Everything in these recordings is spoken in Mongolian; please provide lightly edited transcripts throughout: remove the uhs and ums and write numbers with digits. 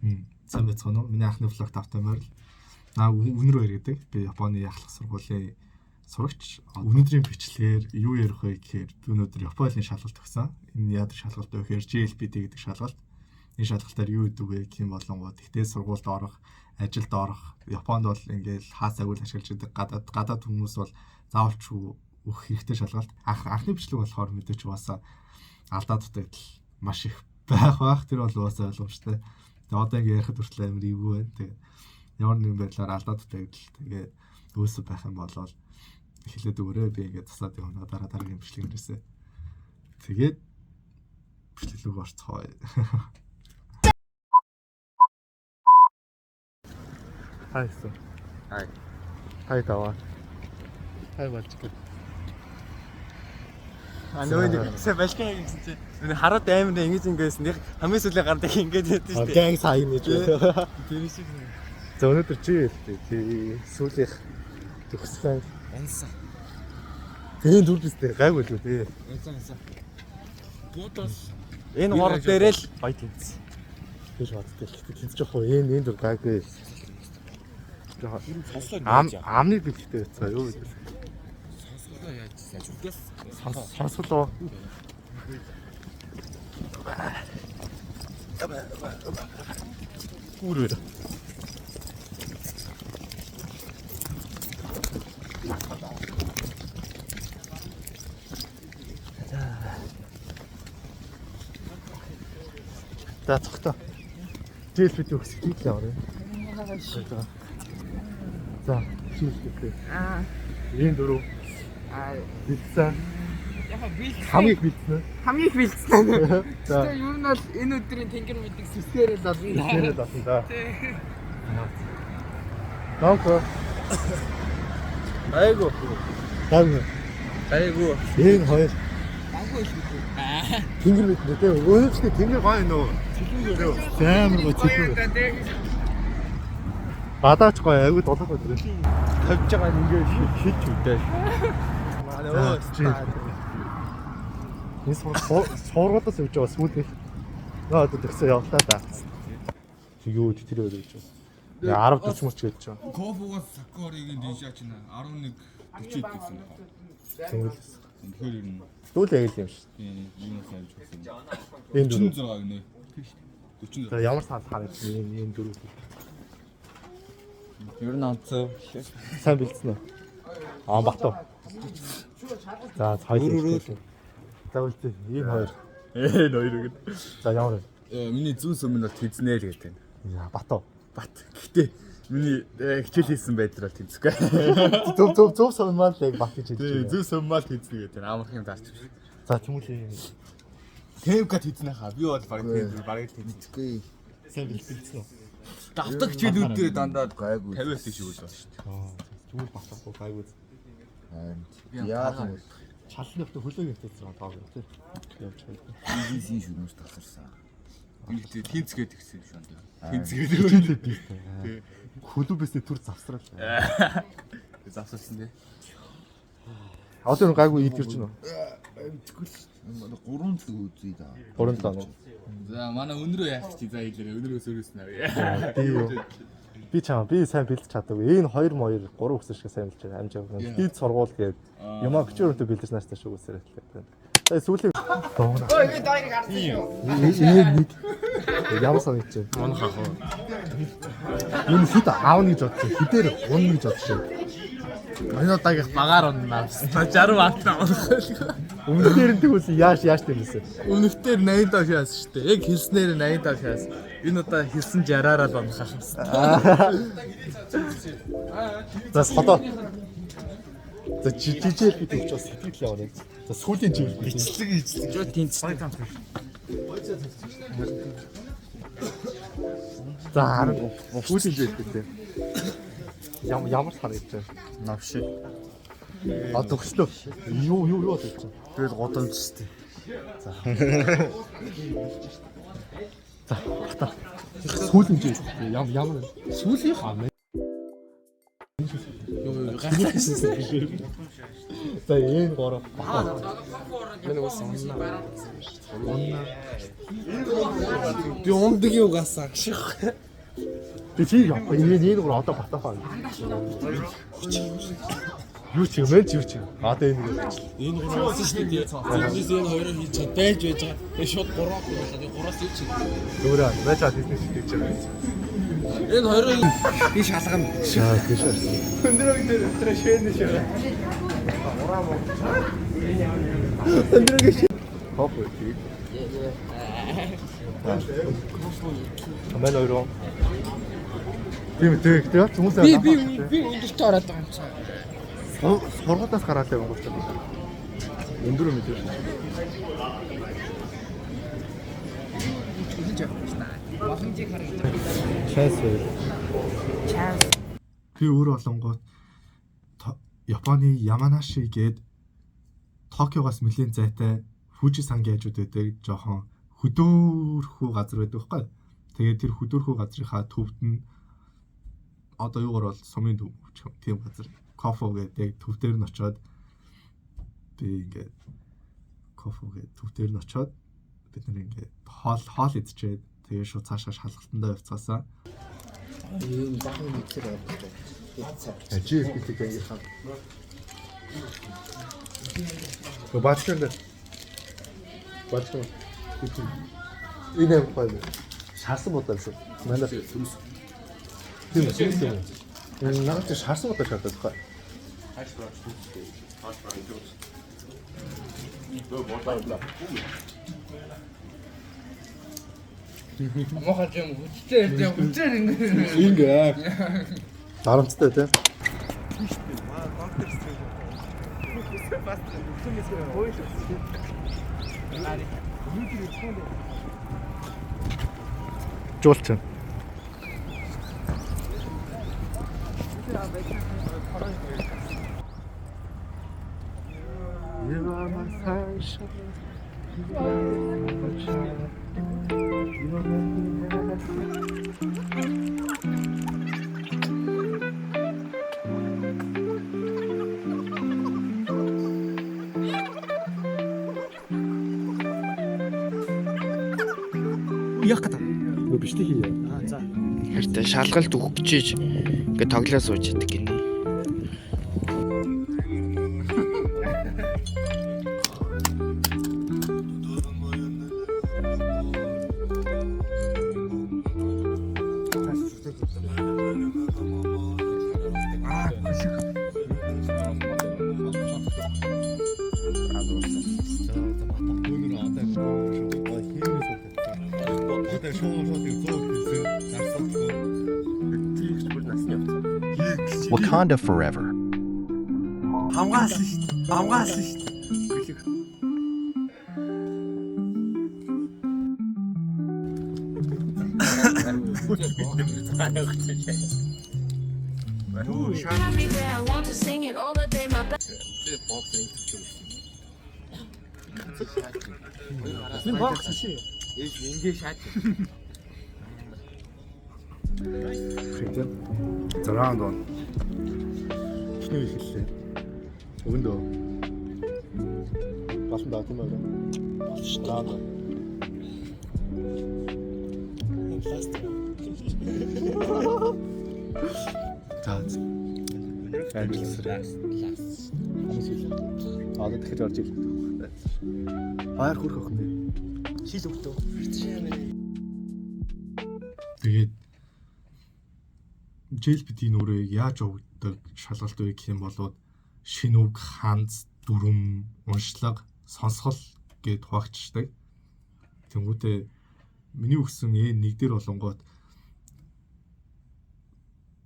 Сайн байцгаана уу? Миний анхны vlog тавтай морил. Наа үнэр баяр гэдэг. Би Японы ахлах сургуулийн сурагч. Өнөөдрийн бичлэгээр юу ярих вэ гэхээр би өнөөдөр Японы хэлний шалгалт өгсөн. Энэ яадаг шалгалт вэ гэхээр JLPT гэдэг шалгалт. Энэ шалгалтаар юу гэдэг вэ гэх юм болонгууд ихтэй сургуульд орох, ажилд орох, Японд бол ингээл хаа цагуул ашиглаж байдаг. Гадаад хүмүүс бол заавалч өгөх хэрэгтэй шалгалт. Анхны бичлэг болохоор мэдээч угаасаа алдаа дутагдал маш их байх байх. Тэр бол угаасаа ойлгомжтой. Тэгээ одоо ингээ ярихад хүртэл амар эвгүй байна. Тэгээ ямар нэгэн байдлаар алдаа дутагдал тэгээ өөсөө байх юм бол эхлээд өгөөрэй. Би ингээ тусаад явна дараа дараагийн бичлэг нэрсээ. Тэгээд бичлэг рүү орцгоё. Хай сүү. Хай. Хай таваа. Хай болчих. А нөгөө нэг сая балкан гэсэн чинь нөгөө хараад амар нэг ингэж ингэсэн нэг хамгийн сүүлийн гардаг ингэж ядсан шүү дээ. Гэнг сайн гэж байна. Тэр шиг нэг. За өнөөдөр чи хэлтэй. Тий сүүлийнх төгссөн. Унсан. Тэгээ дүр бистэй гайгүй л үү тий. Унсан унсан. Буудал энэ гурав дээрээ л гоё тэнцсэн. Гэж боддог. Гэхдээ тэнцэж явах уу? Энэ дүр гайгүй. Сонслоо Ам амны бэлгтэй байцгаа юу гэдэг. Сонслоо яаж сайжруулах Сонсголоо. Гүрээр. За цогтой. JLPT өгсөх хийх яваа юм. За, JLPT. Аа. Энэ дөрөв Аа. бэлдсэн. Яг бэлдсэн. Хамгийн их бэлдсэн. Хамгийн их бэлдсэн. За. Тэгээ ер нь бол энэ өдрийн тэнгэр мэддэг сүсгээр л болно. Тэрэл болно да. Тий. Донко. Айгу. Тав. Айгу. Энэ хоёр Дангуй л гэдэг. Аа. тэнгэр мэднэ тий. Өнөөдөр тэнгэр гоё нөө. Цэлүүгээр. Амар гоё цэлүүгээр. Бадаач гоё айгуу дулаах өдөр. Тавьж байгаа нь ингэ шилж үдээ. За, Энэ сургуулиас явж байгаа сүүлийнх. Нөө одоо тэгсэн явлаа да. Юу тэр өөр гэж байна. 10 40 мөч гэж байна. Кофугаас Сакоригийн дэншаач нь 11 40 гэсэн байна. Тэнгэл. Тэгэхээр ер нь Дүүл яг л юм шиг. тийм юунаас авч өгсөн. Энэ дөрөв. 46 гинэ. 46. За ямар санал харагдсан энэ дөрөв. Ер нь онцоо. Сайн бэлдсэн үү? Аа Батуу. За хоёр. За үлдээ. Энэ хоёр. Энэ хоёр гэнэ. За ямар вэ? Миний зүүн сүм нь бол тэзнэ л гэдэг. Яа Батуу. Бат. Гэтэ миний хичээл хийсэн байдлаар бол тэнцэхгүй. Зөв зөв зөв суммал яг бат гэж хэлж Тийм байна. зүүн сүм мал тэзнэ гэдэг. Амарх юм зарч. За тэмүүлээ. Тэвка тэзнэ хаа. Би бол баг тэзнэ, бараг л тэзнэ. Сайн бэлдсэн үү? Давтаг хичээлүүд дээр дандаа Гайгүй. 50-аас дээш өгöd байна шүү дээ. Аа тэгвэл батахгүй гайгүй. Яа юм бэ? Чалны хөлөө хөлөөг явуулсан тоог тий. Явж байна. BBC шүрмэс тасарсан. Гэхдээ тэнцгээд тэгсэн юм шүү дээ. Тэнцгээд Хичээлээ бийтэй. Хөлөө бисээ түр завсрал. завсарсан дээ. Одоо нэг гайгүй идэрч байна уу? Мэдгүй л. Гурван цаг үзье да. 3 7 уу? За манай өнрөө яах чи за хэлээрэй. Өнрөө сөрөөс нэ. Би юу? Би чам би сайн бэлдэж чадаагүй. Энэ 2 2 3 өсөж шиг сайн бэлдэж байна. Амжаагүй. Дид сургууль гээд юмаа бичвэр өртөө бэлдэж нааштай шүү үсэрээ хэлээ. За сүүлийн дууна. Ой би дайрыг харсан шүү. Энэ нэг ямар санагдаж байна? Унах ах уу. Энэ хэд аавна гэж бодсон. Хэдээр унна гэж бодсон. Энэ удаагийнх багаар уннаа. 60 ватт унах. Өмнө дээр нь тэгвэл яаж яаж тэрнээсэ. Өмнөхдөр 85 шаас шүү дээ. Яг хэлснээр 85 шаас. Энэ удаа хэлсэн 60-аараа л унах ах юмсан. За содоо. За жижигэл би тэгч бас сэтгэл яваа. За сүүлийн жил би. Ичлэг ичлэг. Жоо тэнцсэн. За 10 сүүлийн жил би тийм. Ямар ямар санагдаж байна? Навши. А төгслөө. Юу юу юу болж байна? Тэгэл гудамж шүү дээ. За бата. Сүүлийн жил ямар ямар Сүүлийнх аа юу гайхалтай. За энэ гурав. Миний ус унна. Унна. Би ундаг юугаасаа гших. Би чи явах. Энэ энэ гурав одоо батафаа. Юу ч юм бэ юу ч юм. Одоо энэ нэг бичлээ. Энэ гурав болсон шүү дээ. Тэрнээс энэ хоёроо хийж чад байж байж байгаа. Тэгээ шууд гурав болоо. Тэгээ гураас юу ч юм. Зүгээр аа. Байж аа Disney шигтэй гэж байгаа. Энэ хоёроо би шалгана. Шаа тийш. Өндрөг дээр өтрөө шэн шээ. Өндрөг шээ. Хоп үү. Манай хоёроо. Тийм үү. Тэр хүмүүс Би би би өндөртөө ороод байгаа юм чинь. Сургуулиас гараад л явангуут. Өндөр мэдээ шүү. Төлөж явах юм байна. Боломжийг харагдаж. Chance байл. Chance. Би өөр болонгууд Японы Яманаши гээд Токиогоос нэлээд зайтай Фужи сангийн хажууд байдаг жоохон хөдөөрхүү газар байдаг байхгүй. Тэгээд тэр хөдөөрхүү газрынхаа төвд нь одоо юугаар бол сумын төв ч юм тийм газар Кофо гэдэг төв дээр нь очиод би ингээд Кофо гэдэг төв дээр нь очиод бид нар ингээд хоол идчихэд тэгээд шууд цаашаа шалгалтандаа явцгаасан. Ийм бахан мэдлэг ордог. Ажиг гэдэг ангийнхаа. Баачхан дээр. Баачхан. Энэ юм гоё. Шарсан будаа шүү. Манай сүмс. Тийм үү, сүмс юм. Энэ наад чи шарсан будаа шаарддаг байхгүй. Мохоо юм хүчтэй юм хүчээр ингэ. Ингээ. Дарамттай тий. Жуулчин. You are my sunshine. You are my sunshine. You are my happy. Яг гэдэг. Нөө бичлэг хийе. Хэртэ шалгалт өгөх гэж ингээ тоглоо сууж идэг гинэ. Wakanda forever. Хамгаалсан шүү дээ. Хамгаалсан шүү дээ. Every day I want to sing it all the day. My Хэрэгтэй. За раунд 1. Эхний үе эхэллээ. Өгөндөө. Балан даа тийм үү? Болно шүү. Раунд 1. За. Амжилтсаар. Одоо дахиж орж ирэх. Баяр хүрэх охин дээ. Шил өгтөө. Тэгээд JLPT нүрээ яаж өгдөг шалгалт вэ гэх юм болоод шинэ үг, ханз, дүрм, уншлага, сонсгол гэд хуваагдчихдаг. Тэнгүүтээ миний өгсөн N1 дээр болонгууд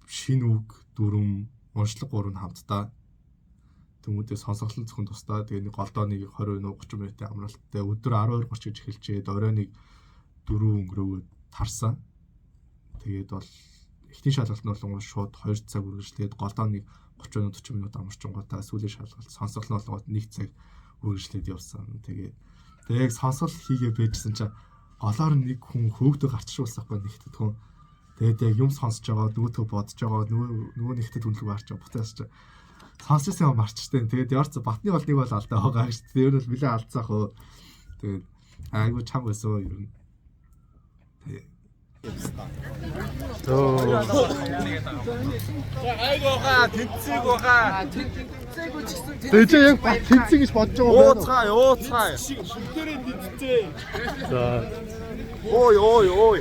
шинэ үг, дүрм, уншлага гурав нь хамтдаа. Тэнгүүтээ сонсгол нь зөвхөн тусдаа. Тэгээ нэг голдоо нэг 20 30 минутын амралттай өдөр 12:30 гэж эхэлчээд орой нэг 4 өнгөрөөгөө тарсан. Тэгээд бол эхний шалгалт нь болонгоо шууд 2 цаг үргэлжлээд голдоо нэг 30 40 минут амарчингуудаа сүүлийн шалгалт сонсгол нь болонгоод 1 цаг үргэлжлээд явсан. Тэгээд яг сонсгол хийгээ байжсэн чинь голоор нэг хүн хөөгдөө гарчшуулсан байхгүй нэгтэд хүн. Тэгээд яг юм сонсож байгаа, нөгөөтгөө бодож байгаа, нөгөө нэгтэд хүн лүү гарч байгаа. Буцаас чи Сонсч байсан юм марчтай. Тэгээд ярц Батны бол нэг бол алдаа байгаа шүү дээ. Ер нь бол нэлээд алдсан ах уу. Тэгээд айгу чанга байсан ер нь. Тэгээ чи яг бат тэнцэн гэж бодож байгаа юм байна. Ууцгаа, ууцгаа. За. Ой, ой, ой.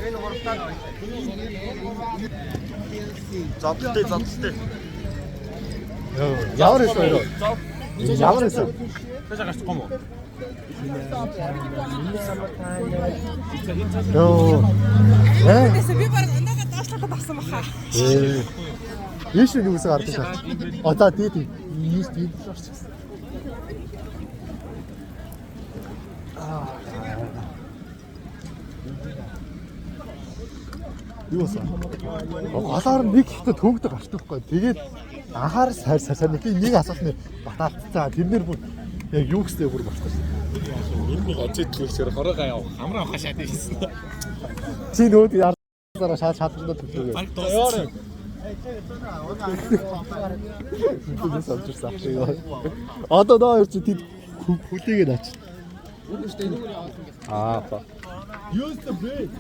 Зодтолтой, зодтолтой. Ямар байсан хоёроо? Ямар байсан? Цаашаа гарчихгүй юм уу? Йоо. Э? Би баг унаага доошлоход авсан баха. Ээ. Ийш нэг үсэг гардаг шаа. А за тий тий. Ийш тий л орчихсон. Юу болсон? Голоор нэг ихтэй төгдөг гардаг байхгүй. Тэгээд анхаар сар сар сар нэг нэг асуултны батаалтцаа. Тэрнэр бүр яг юу гэстэй бүр болчихсон. Энэ нэг очиж төлөөр хороо яв. Хамраа авах шат хийсэн. Чи нөөд ярсараа шал шалгандаа төлөөгөө. Баг дууссан. Түнээс олж ирсэн ах шиг. Одоо нөө хоёр чи тэд хүлээгээд ач. Аа ба. Use the break.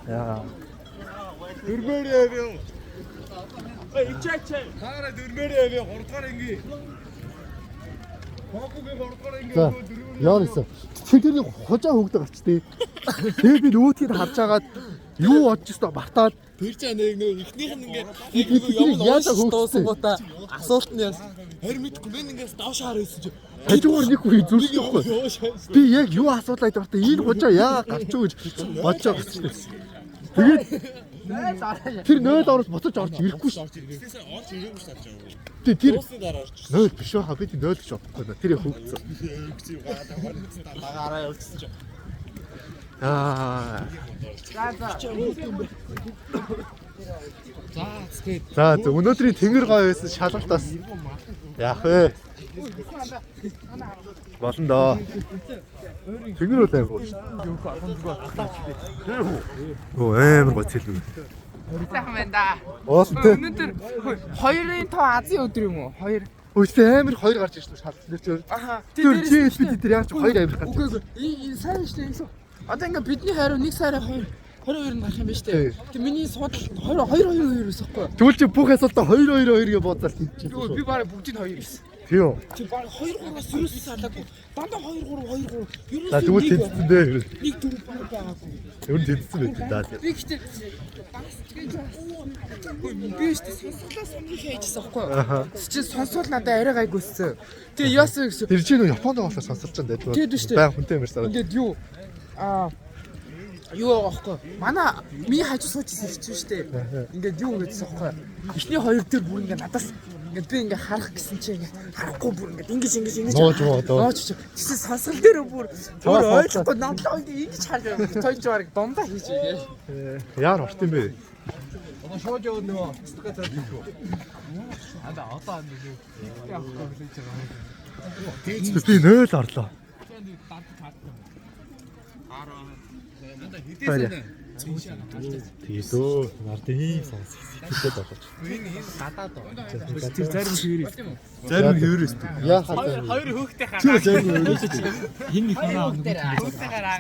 Яа. Дөрмөр яваа. Эй, ичээч. Таараа дөрмөр яваа. 3 дугаар анги. Хокугийн 3 дугаар анги. За. Яа гэсэн. Тэр тэрний хужаа хөөгдөг гарчтээ. Тэгээ би нөөдгийг харж агаад юу бодож өстө мартаад Тэр чинь нэг нөө эхнийх нь ингээд Би нэг юм яаж яаж хөөгдсөн? дуусангуудаа асуулт нь яас. Харин мэдгүй мен ингээс доош хаар байсан чи. Хажуугаар нэг үе зүрхтэй байхгүй. Яваа шааш. Би яг юу асуулаа гэдэг багтаа энэ хужаа яа гарч юу гэж бодож байгаа гэсэн. Тэгээд тэр 0 орол буцаж орж ирэхгүй шүү. Тэгсээс орж ирээгүй шүү дээ. Тэ тэр Дуусны дараа орж ирсэн. 0 биш байхаа би тэр 0 гэж бодохгүй байна. Тэр яг хөөгдсөн. Өгсөн юм аа дагаараа явуулчихсан чи. Аа. За тэгээд За за өнөөдрийн тэнгэр гоё байсан шалгалт бас яах вэ? Болно доо. Тэнгэр бол амар гоё шүү. Өө амар гоё цэлмэн. Сайхан байна да. Уусан те. Өнөөдөр хоёрын тоо азийн өдөр юм уу? Хоёр. Өөсөө амар хоёр гарч ирсэн шалгалт нэр чинь. Аха. Тэр чи тэр яаж хоёр амар гарч Үгүй ирсэн. үгүй. Энэ сайн шүү дээ. Одоо ингээ бидний хариу 1 сарын 2 22-нд гарах юм байна шүү дээ. Тэг миний судал 2 2 2 2 байсан хгүй. Тэгвэл чи бүх асуултаа 2 2 2 гэж бодсоор тэнцсэн Юу шүү. би бараг бүгдийг 2 гэсэн. Тийм үү? Чи бараг 2 3-аас ерөөсөө салаагүй. Дандаа 2 3 2 3. За тэгвэл тэнцсэн дээ. Нэг дөрөв бараг байгаагүй. Ер нь тэнцсэн байт да. Би гэхдээ бас гэж би шүү дээ сонсголоо сумгийг хайжсан байхгүй юу? Чи сонсвол надад арай гайгүйсэн. Тэгээ яасан гэсэн. Тэр чинь нөө Японд болохоор сонсолж байгаа даа. Тэгээд шүү дээ. Байн хүнтэй мэрсараа. Ингээд юу аа юу байгаа байхгүй юу? Манай миний хажуу сууж ирсэн хичүү шүү дээ. Ингээд юу гэдсэн байхгүй юу? Эхний хоёр дээр бүр ингээд надаас ингээд би ингээд харах гэсэн чинь ингээд харахгүй бүр ингээд ингэж ингэж ингэж Нууж муу нууж чи. Тэгсэн сонсгол дээр бүр Цаваа бүр сонсгол. ойлгохгүй надлаа ингэж харж байгаа. Тойч бараг дундаа хийж байгаа. Яар орт юм бэ? Одоо шууд яваад нөгөө цэцэг газар хийх үү? Анда одоо анда нэг авахгүй хүлээж байгаа. Би 0 орлоо. Хэдээсээ Тэгээд өө нард ийм сонс сэтгэлтэй болгож. энэ энэ гадаад байна. Тэр зарим хэвээр Зарим хэвээрээс. Яа хаа. Хоёр хөөхтэй хаа. Тэр зарим хэвээрээс. хин их оноо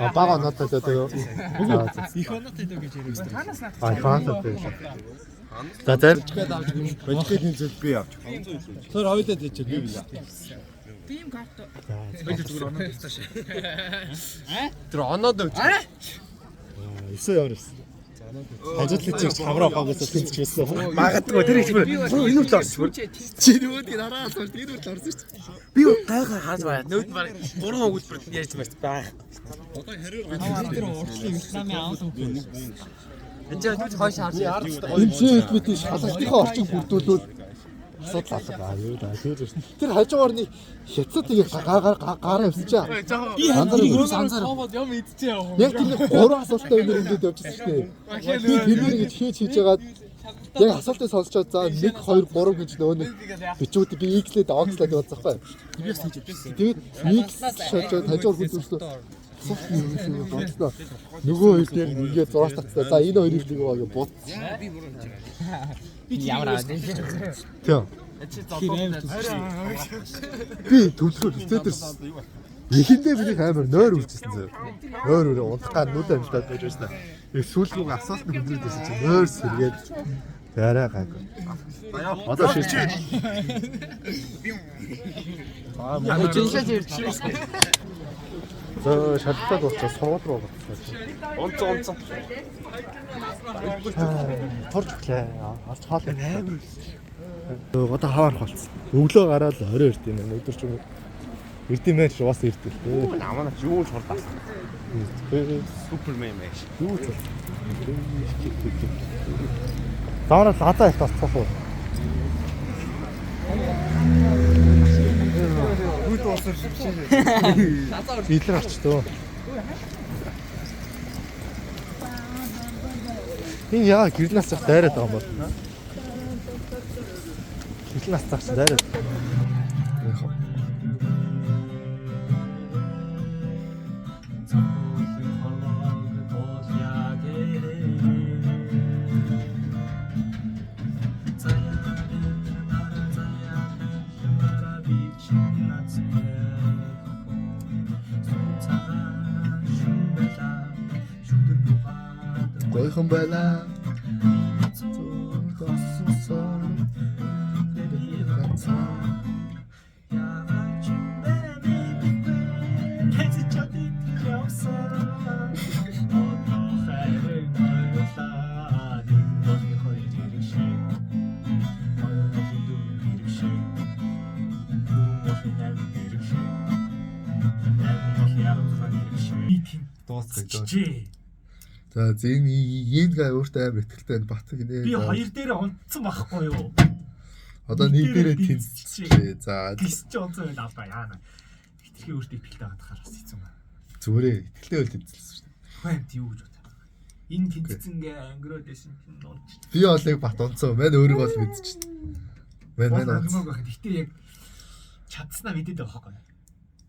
А бага оноотой тэгээ. их оноотой дөө гэж яриад Танаас надад А фантастай. За зарим Божикийн хэмжээд би авч. Тэр хоёулаа тийч би би. бим карт. Тэр оноод өгч. 9 ямар ирсэн. Хажуудлын чиг хамраа ухаагаас тэнцэж байсан. Магадгүй тэр их бүр энэ үл орсон. Чи нөгөөдгийг хараа асууж энэ үл орсон шүү дээ. Би гайхаа хааж байна. Нөөд баг гурван өгүүлбэр ярьж марч байх. Тэр уртлын Вьетнамын аавал хүү. Энд чинь нүд хойш харж Энэ чи хэлбэтийн шалгалтынхаа орчин бүрдүүлвэл асуудал алга. Аа юу да тэгж байна. Тэр хажуугаар нэг хятад нэг гар гар гараа явсан чи. Би Анзаараагүй. ерөөс анзаараа. Юм идчихээ явах. Яг тэр нэг гурван асуултаа өнөр өндөд явчихсан шүү дээ. Би тэрнэр ингэж хийж хийж байгаад яг асуултыг сонсчоод за 1 2 3 гэж нөгөө нэг бичүүд би X-лээд Ox-лаад явуулсан байхгүй. Тэгээд X шажаад хажуугаар хүн төрслөө. Асуулт нь юу юм бодлоо. Нөгөө хоёр дээр ингээд зураас татсан. За энэ хоёрыг нэг баг бут. Ямар аа. Тийм. Би төвлөрөөр тэр эхэндээ миний амар нойр үржсэн зөө. Нойр үрээ унтах гар нүд амжилтаад байж байсан. Яг сүүл рүү асуулт нь хүндрээд байсан чинь нойр сэргээд тэг арай гайгүй. Одоо ширч. Жиншээ ирж. За шалгалтаа дуусчаа сургууль руу буцсан. Унцсан унцсан. Турж өглөө. Орч хоол амар. Одоо хаваарх болсон. Өглөө гараад орой ирд юм байна. Өдөр чинь ирд юм байна чи угаасаа ирд л дээ. Намаа юу ч хурдаас. Тэ. Супермен байж. Юу ч бол. Заавал лазаа их тасцах уу? Гүйт уусар шиг шээ. Илэр гарч төө. Энэ яа гэрлээс цах дайраад байгаа юм бол. Гэрлээс цах дайраад. Гойхон байла. Дуусгая. За зэн ийм гай өөртөө амар ихтэй байна. Бат гинэ. Би хоёр дээр унтсан байхгүй юу? Одоо нэг дээрээ дээр тэнцчихээ. За Гис чи унтсан байл албаа яана. Хитрхи өөртөө ихтэй байгаад бас хэцүү юм. зүгээрээ ихтэй үл тэнцэлсэн шүү дээ. Хүн амт юу гэж бодох. Энэ тэнцсэн гээ өнгөрөөд байсан чинь унтчих. Би бол яг бат унтсан. Мань өөрийгөө бол мэдчихсэн. Мань мань унтсан. Өнгөрөөг байх. Гэтэ яг чадсанаа мэдээд байгаа байхгүй.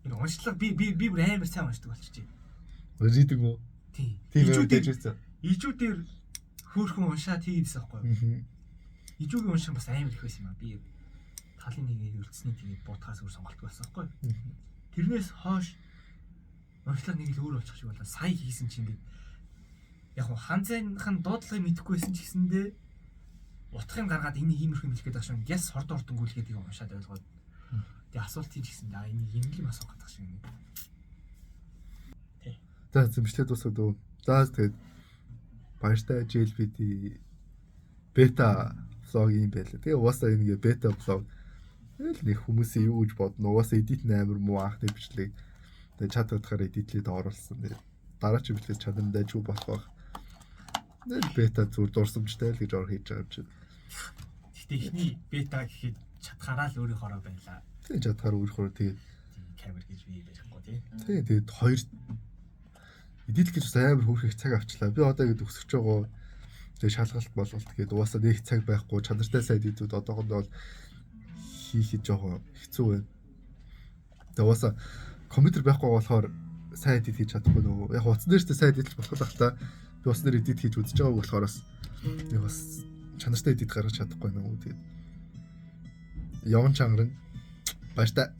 Энэ уншлага би би би бүр амар сайн уншдаг болчихжээ. Өрийдэг үү? Тийм. Тийм Ижүү ээ дээр дэжсэн. ижүү дээр хөөхөн уншаа тийгээдсэн байхгүй юу? Ижүүгийн уншин бас амар их байсан юм а. Би талын нэг үлдсэний тэгээд буудахаас өөр сонголт байсан байхгүй юу? Тэрнээс хойш уншлага нэг л өөр болчих шиг болоо. Сая хийсэн чинь ингээд яг хуу ханзайнх нь дуудлагыг мэдэхгүй байсан ч гэсэндээ утгыг гаргаад энэ иймэрхүү юм хэлэх гээд байгаа шиг яс хорд ордонгүйлгээд юм уншаад ойлгоод тэгээ асуулт хийж гэсэндээ а энэ юм л юм асуух гэдэг шиг юм. За зэмшлээ дуусаад үү. За тэгээд баяртай JLBT бета влог юм байлаа. Тэгээ угаасаа энэ бета влог тэгэл нэг хүмүүсийн юу гэж бодно. Угаасаа эдит нь амар муу анхны бичлэг. Тэгээ чат чадхаар эдитлээд оруулсан. Тэгээ дараагийн бичлэг чанар дайжгүй болох байх. Тэгэл бета зүгээр дурсамжтай л гэж ор хийж байгаа юм чинь. Гэтэ эхний бета гэхэд чадхаараа л өөрийнхоороо байлаа. Тэгээ чадхаар өөрөөр тэгээд Тийм камер гэж би ярихгүй тий. тэгээ тэгээд хоёр эдит гэж бас амар хөөрхөх цаг авчлаа. Би одоо ингэж өсөж байгаа. Тэгээ шалгалт болголт тэгээд угаасаа нэг цаг байхгүй чанартай сайн эдитүүд одоохондоо бол хийхэд жоохон хэцүү байна. Тэгээ угаасаа компьютер байхгүй болохоор сайн эдит хийж чадахгүй нөгөө. Яг утсан дээр ч сайн эдит болох л та. Би утсан дээр эдит хийж үзэж байгааг болохоор бас нэг бас чанартай эдит гаргаж чадахгүй нөгөө. Тэгээд явн чангарна. Баяртай.